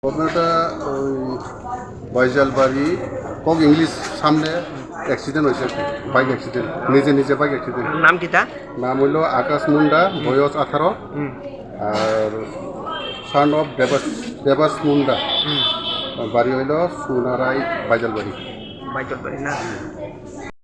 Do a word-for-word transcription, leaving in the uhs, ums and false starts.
ঘটনাটা ওই Baijalbari cock English সামনে অ্যাক্সিডেন্ট হয়েছে আর কি, বাইক অ্যাক্সিডেন্ট, নিজে নিজে বাইক অ্যাক্সিডেন্ট। নাম কিতা? নাম হইলো আকাশ মুন্ডা, হুম। বয়স আঠারো। হুম। আর সন অফ দেবাস, দেবাস মুন্ডা। হুম। বাড়ি হইলো সোনারাই বাইজালবাড়ি। বাইজালবাড়ি না?